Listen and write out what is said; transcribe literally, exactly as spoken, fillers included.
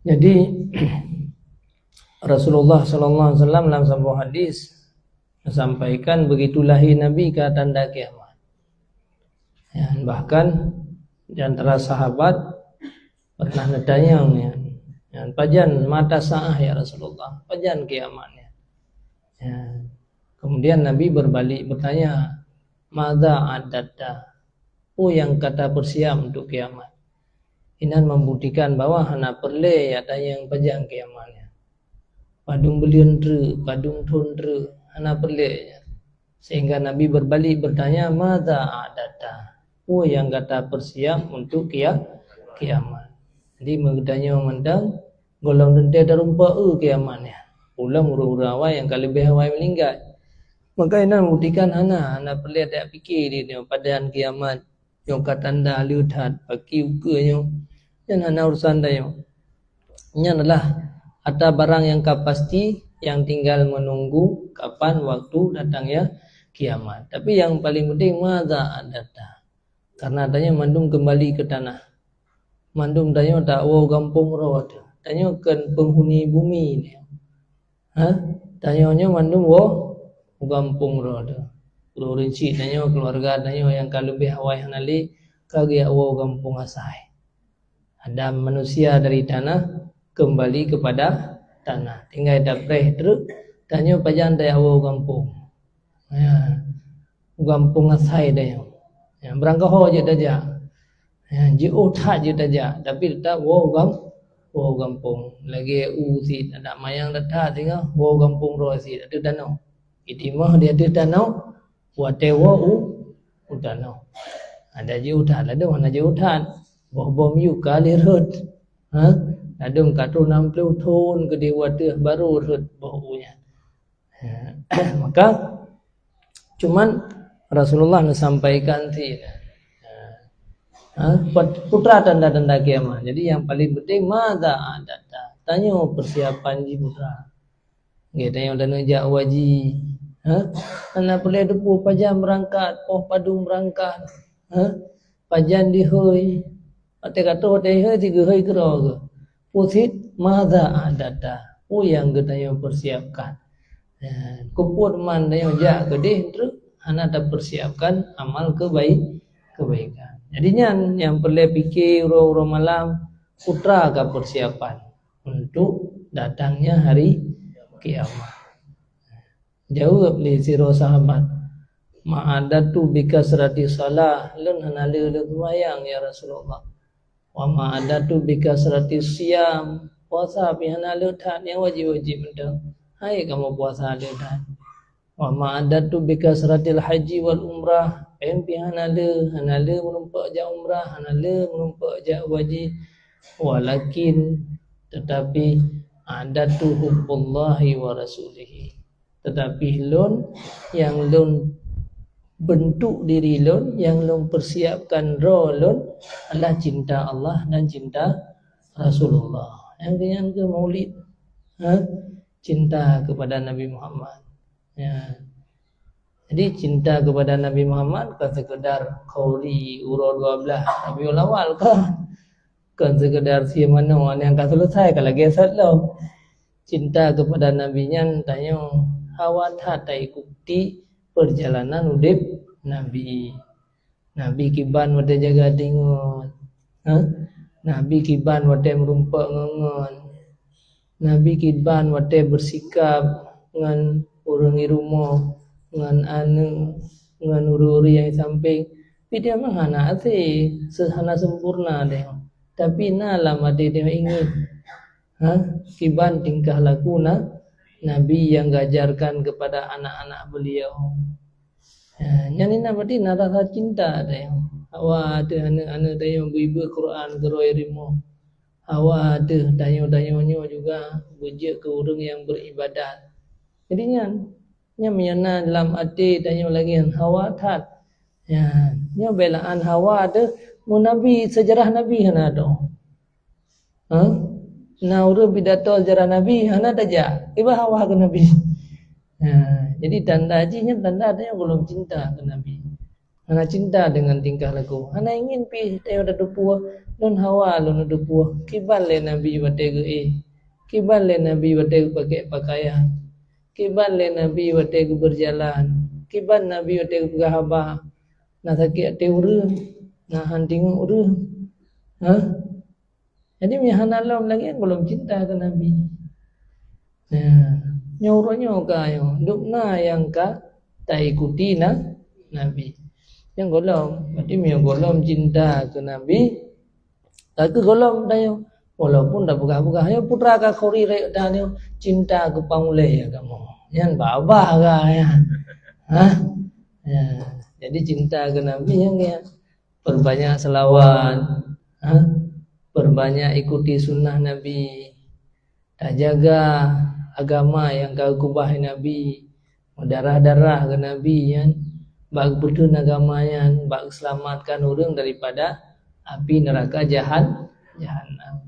Jadi Rasulullah sallallahu alaihi wasallam lam saboh hadis sampaikan begitu lahé Nabi ka tanda kiamat. Ya, bahkan di antara sahabat pernah neutanyong, ya, "Pajan mata saah, ya Rasulullah? Pajan kiamat nyan?" Ya. Kemudian Nabi berbalik bertanya, "Madza a'datta?" Peue nyang ka tapeusiap untuk kiamat? Inan membuktikan bahwa hana peureulée ya tanyong pajan kiamat nyan. Padum buleuen treuk, padum thon treuk, hana peureulée. Sehingga Nabi berbalik bertanya, "Madza a'datta?" Peue nyang ka tapeusiap untuk kia-, kiamat? Jadi, meugeutanyoe mantong, gohlom teuntée tarumpok eu kiamat nyan. Ulôn ureuëng-ureuëng awai nyang ka leubeh awai meuninggai. Maka inan membuktikan hana, hana peureulée tapike di nyoe pajan kiamat nyoe ka tanda le that, pakri ukeue nyoe. Nyan hana urusan tanyoe. Nyan adalah ata barang nyang ka pasti, nyang tinggal menunggu kapan waktu datangnya kiamat. Tapi nyang paling penting, madza a'datta? Karena tanyoe mandum keumbali keu tanah. Mandum tanyoe tawoe gampông droe teuh. Tanyoe kon penghuni bumi nyoe. Ha? Tanyoe nyoe mandum woe u gampông droe teuh. Ureuëng-ureuëng chik tanyoe, keuluwarga tanyoe nyang ka leubeh awai hana lé, ka geujak woe u gampông asai. Adam manusia dari tanah kembali kepada tanah. Tinggai tapreh treuk, tanyoe pajan tajak woe u gampông. Ya. U gampông asai tanyoe. Ya, beurangkaho jeuet tajak. Ya, jiôh that jeuet tajak, tapi teutap woe u gam-, woe u gampông. Lagée u cit, adak manyang that singoh, woe u gampông droe cit, ateueh tanoh. Jitimoh di ateueh tanoh, watée woe u, u tanoh. Adak jiôh that, ladôm hana jiôh that. Boh bom yue ka lé rhot. Ha? Ladôm ka troh nam ploh thon keudeh u ateueh barô rhot boh u nyan. Ya. Maka, cuman Rasulullah neusampaikan cit, ha, pat-, peue tanda-tanda kiamat. Jadi, nyang paling penting, madza a'datta? Tanyoe persiapan jih peue. Nggih, tanyoe taneuk jak u haji. Ha? Hana peureulée teupeu pajan beurangkat, poh padum beurangkat. Ha? Pajan dihôi. Watée ka troh watée hai, sigeuhôi keudroe geuh. Peue cit, madza a'datta? Peue nyang geutanyoe persiapkan? Ya, keupeue man tanyoe jak keudeh treuk hana tapeusiapkan amal kebaik-, kebaikan. Jadi nyan nyang peureulée pike uroe-uroe malam, peue ka persiapan untuk datangnya hari kiamat. Jaweueb lé sidroe sahabat, "Ma a'dadtu bi kasrati shalah, lôn hana le lôn seumayang, ya Rasulullah. Wa ma a'dadtu bi kasrati shiyam, puasa pih hana le that nyang wajéb-wajéb mantong. Hai kamoe puasa le that. Wa ma a'dadtu bi kasratil haji wal umrah, péng pih hana le, hana le meurumpok jak umrah, hana le meurumpok jak haji. Walakin, tetapi, a'dadtu hubballahi wa rasulihi." Tetapi lôn, nyang lôn bentuk diri lôn, nyang lôn persiapkan droe lôn adalah cinta Allah dan cinta Rasulullah. Nyang keu nyan keuh maulid, ha? Cinta kepada Nabi Muhammad. Ya. Jadi, cinta kepada Nabi Muhammad bukan sekedar khauri uroe dua belas Rabiul Awal, kon. Kon sekedar sie manoe nyang ka selesai, ka lagée sot lom. Cinta kepada Nabi nyan tanyoe hawa that taikuti perjalanan udeb Nabi. Nabi kiban watée jaga até ngon, ha? Nabi kiban watée meurumpok ngon-ngon. Nabi kiban watée beusikab ngon ureuëng di rumoh, ngon aneuëk, ngon ureuëng-ureuëng nyang di sampéng. Tapi dia memang hana até, se-, hana sempurna dia. Tapi na lam até dia ingat, ha, kiban tingkah laku na, Nabi nyang geuajarkan kepada anak-anak beliau. Ha, nyan inan berarti na rasa cinta tanyoe. Hawa teuh aneuëk-aneuëk tanyoe beu-beu Quran keudroe rumoh. Hawa teuh tanyoe-tanyoe nyoe juga beujeuet keu ureuëng nyang beuribadat. Jadi nyan, nyan meunyo na lam até tanyoe lagée nyan hawa that. Ya, nyoe beulaan hawa teuh, meu Nabi, seujarah Nabi hana dong. Ha? Na ureuëng pidato seujarah Nabi, hana tajak. Iba hawa keu Nabi. Ha, jadi tanda jih nyan tanda tanyoe gohlom cinta keu Nabi. Hana cinta deungon tingkah laku. Hana ingin pih tanyoe tateupeue, lôn hawa lôn tateupeue kiban lé Nabi watée geuéh, kiban lé Nabi watée geupakée pakaian, kiban lé Nabi watée geubeurjalan, kiban Nabi watée geupeugah haba. Na sakét até ureuëng, na han tingoh ureuëng. Ha? Jadi, meunyoe hana lom lagée nyan, gohlom cinta keu Nabi. Nah, nyoe uroe nyoe ka nyoe, dum na nyang ka taikuti na, Nabi. Nyang gohlom, berarti meunyoe gohlom cinta keu Nabi, ka keuh gohlom tanyoe. Walaupun tapeugah-peugah, "Nyoe putra ka khuri rayeuk tanyoe, cinta keu pangulee kamoe." Nyan babah ka nyan. Hah? Ya, jadi cinta keu Nabi nyang ya. Perbanyak selawat, ha? Perbanyak ikuti sunnah Nabi. Tajaga agama nyang ka geukeubah Nabi. Meudarah-darah keu Nabi nyan bak geupeutheun agama nyan, bak geuseulamatkan ureuëng daripada api neuraka jahan-, jahannam.